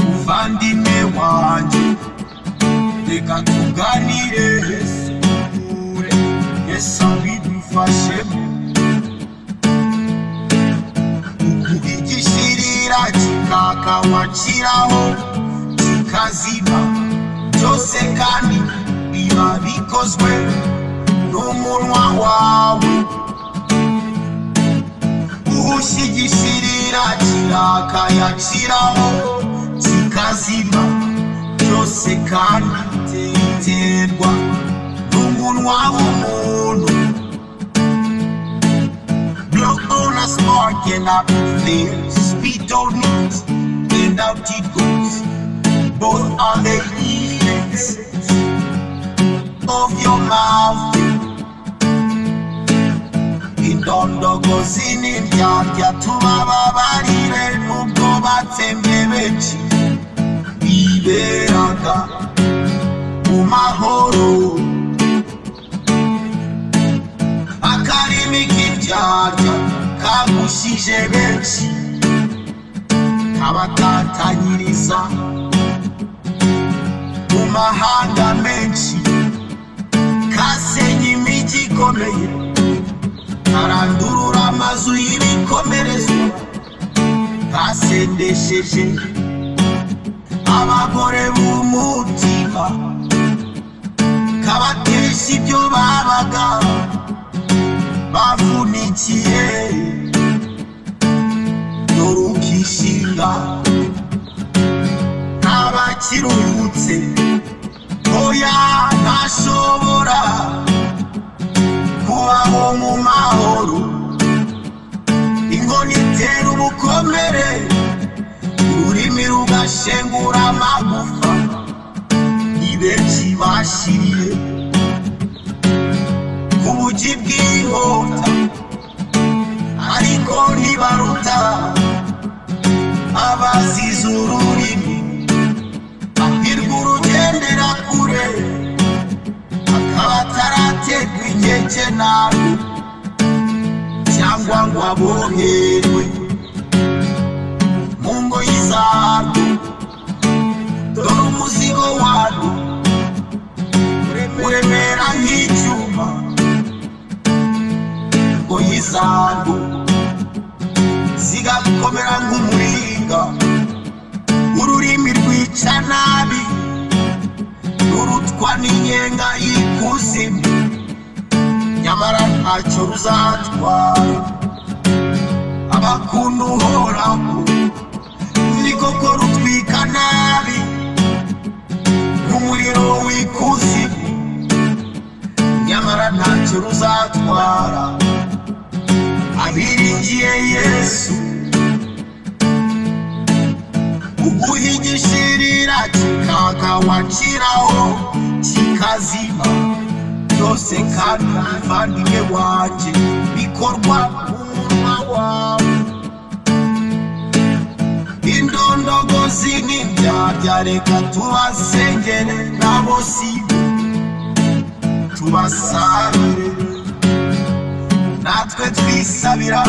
Muvandimwe wanjye, reka tuganire. Yesu abidufashemo. Igishirira kikaka, wakiraho kikazima, byose kandi biba bikozwe n'umunwa wawe. Ushyigishirira kiraka, yakiraho kikazima, byose kandi biterwa n'umunwa w'umuntu. Blow on a spark and up it flares. Spit on it and out it goes. Both are the effects of your mouth. Indondogozi n'indyarya, tubababarire nubwo batsembye benshi biberaga mu mahoro. Akarimi k'indyarya kagushije benshi, kabatatanyiriza mu mahanga menshi, kasenye imijyi ikomeye, karandurura amazu y'ibikomerezwa, kasendesheje abagore b'umutima, kabatesha ibyo babaga bavunikiye. Dore ukishinga ntabakiruhutse, oya, ntashobora kubaho mu mahoro. Inkoni itera ubukomere, ururimi rugashengura amagufa. Ni benshi bashiriye ku bugi bw'inkota, ariko ntibaruta abazize ururimi. Hahirwa urugendera kure, akaba ataraterwa inkeke narwo cyangwa ngo aboherwe mu ngoyi zarwo. Dore umuzigo warwo uremera nk'icyuma, ingoyi zarwo zigakomera nk'umuringa. Ururimi rwica nabi rurutwa n'inyenga y'ikuzimu, nyamara ntacyo ruzatwara abakunda Uhoraho. Ni koko rutwika nabi nk'umuriro w'ikuzimu, nyamara ntacyo ruzatwara abiringiye Yesu. Uguhigishirira kikaka, wakiraho kikazima, byose kandi, muvandimwe wanjye, bikorwa n'umunwa wawe. Indondogozi n'indyarya, reka tubasengere, nabo sibo, tubasabire natwe twisabira.